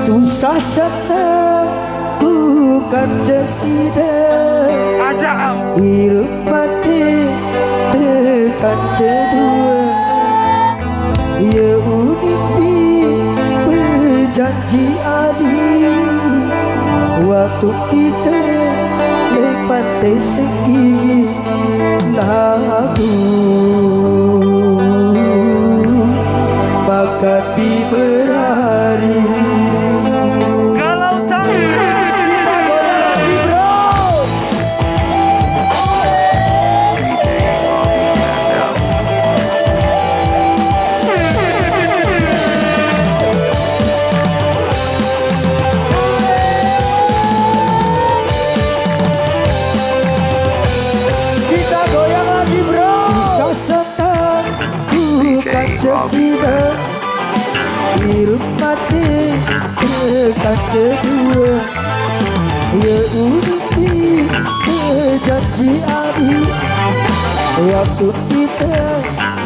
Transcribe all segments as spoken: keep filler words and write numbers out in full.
Susah senang bukan cesida. Aja. Hirup mati bukan cedua. Ya unik berjanji adi. Waktu kita lepas tesik gigi. Lagu bakat di berari. Kalau tak, kita goyang lagi, bro. Kita goyang lagi, bro. Susah senang bukan cesida. Hirup mati bukan cedua. Ya unik berjanji adi. Waktu kita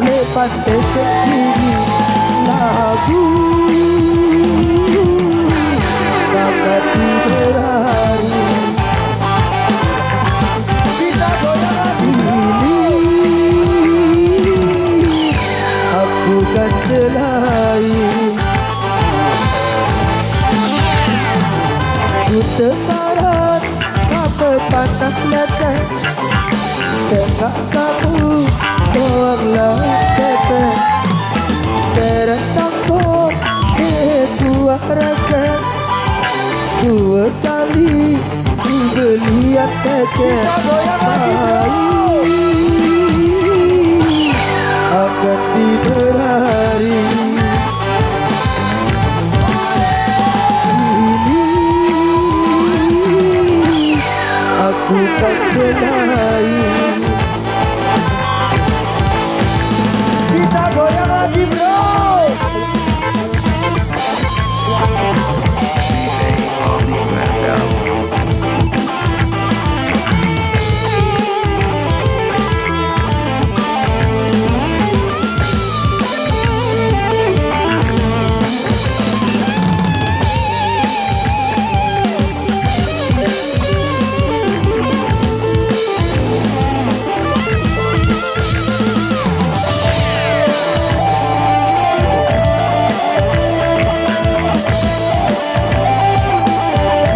lepas tesik gigi. Lagu bakat di berari. Kita goyang lagi. Ini aku kan celai. Ku temarat apa panas datang. Sengak kamu doang lah kata. Terentang kok ke kuah rasa. Dua kali ku belian kata. Kita goyang lagi, bro. Akan di berari. Ini aku tak celai. Kita goyang lagi, bro.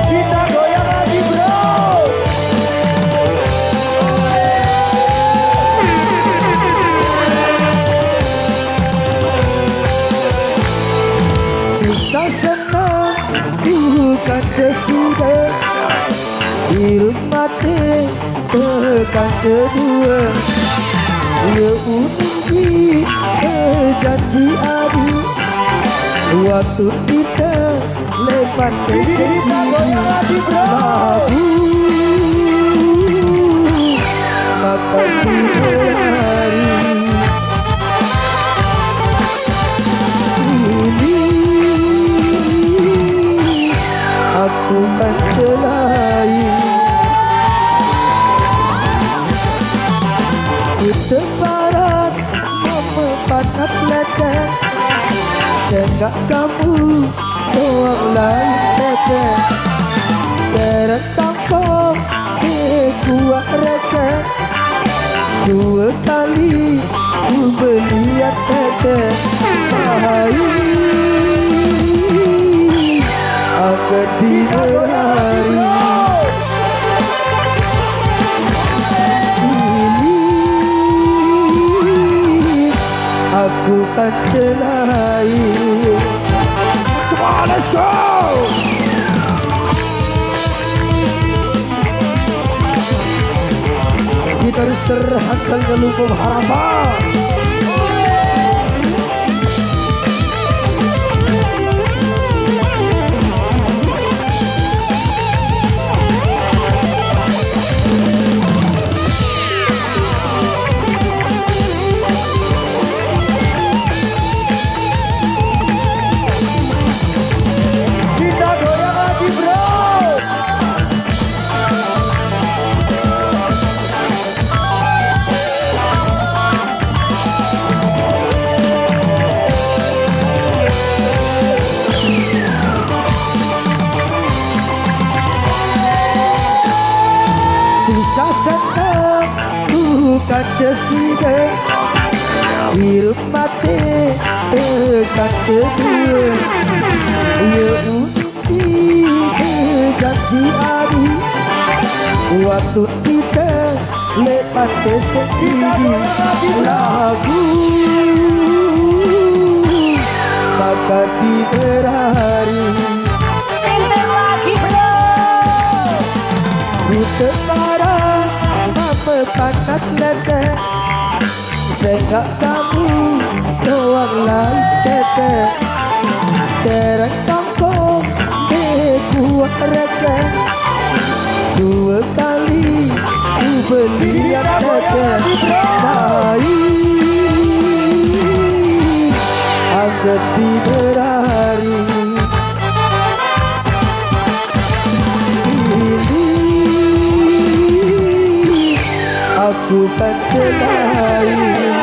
Kita goyang lagi, bro. Susah senang bukan cesida. Hirup mati bukan cedua. Ya unik berjanji adi. Waktu kita lepas tesik gigi. Lagu makan di hari. Ini aku kan celai. Ku separat mama panas lada. Sengak kamu doang lain kata. Terentang kok ke kuah rasa. Dua kali ku belian kata. Hai, akan di hari. Ini aku kan celai. Come on, let's go. Gitaris terhantal ngelumpuh harapan. Kita goyang lagi, bro. Kaca sida, irup mate, eh, kaca dua. Ya unti, eh, janji ari. Waktu kita lepas sendiri lagu. Maka di berari. Enteng lagi, bro. Ku tepara, apa panas lete. Sengak kamu doang lai tete. Terang tongkong, eh, kuat rete. Dua kali ku beli tete. Mai, angkat di berari. Ini aku pancelai.